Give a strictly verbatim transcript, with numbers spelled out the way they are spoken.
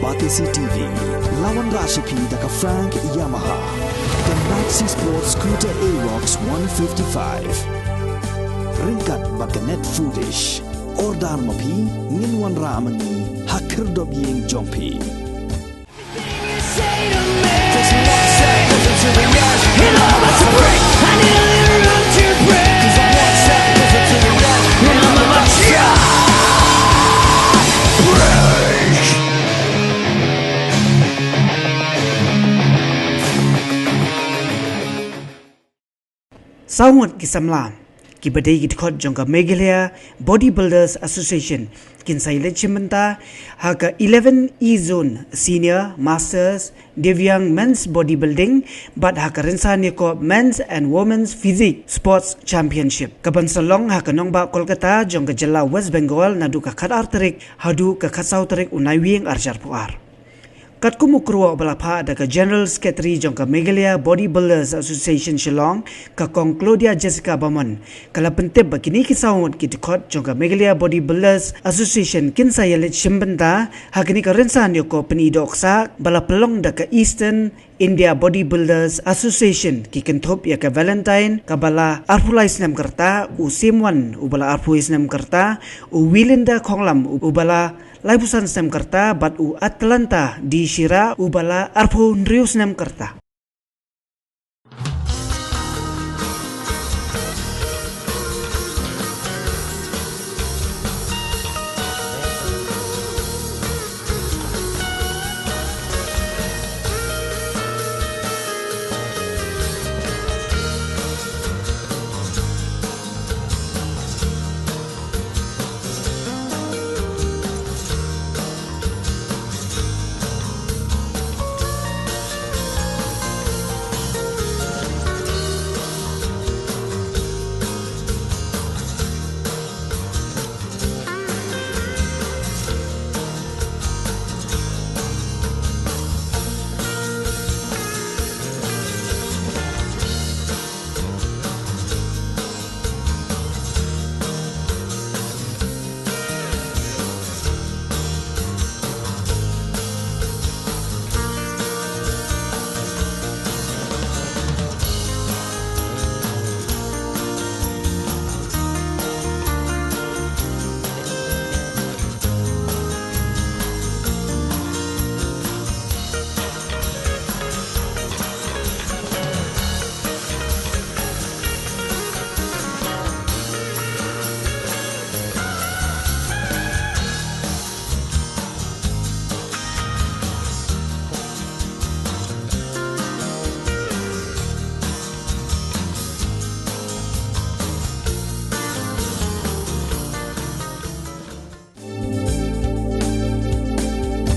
R T C T V. La wanrah sha phi da ka Frank Yamaha, ka Maxi Sport Scooter Aerox one fifty-five. Ryngkat bad ka Net Foodish. Order ma phi, ngin wanrah ma ngi ha khyrdop ïing jong phi. Saw ngut ki samla kiba dei ki dkhot jong ka Meghalaya Bodybuilders Association kin sa ïaleit shim bynta ha ka eleven E Zone Senior, Masters, Divyang Men's Bodybuilding bad ha ka rynsan ïakop Men's and Women's Physique Sports Championship, kaban sa long ha ka nongbah Kolkata jong ka jylla West Bengal naduh ka khatar tarik haduh ka khatsaw tarik u Naiwieng arhajar arphew ar. Katkum u kyrwoh ba la phah da ka General Secretary jong ka Meghalaya Bodybuilders Association Shillong, ka Kong Claudia Jessica Bamon, ka la pyntip ba kine ki saw ngut ki dkhot jong ka Meghalaya Bodybuilders Association kin sa ïaleit shim bynta ha kane ka rynsan ïakop pyni dohksah ba la pynlong da ka Eastern India Bodybuilders Association, ki kynthup ïa ka Valentine kaba la arphew lai snem ka rta, u Semwan uba la arphew snem ka rta, u Wilinda Khonglam uba la laiphew san snem ka rta bad u Atlanta D Shira uba la arphew hynriew snem ka rta.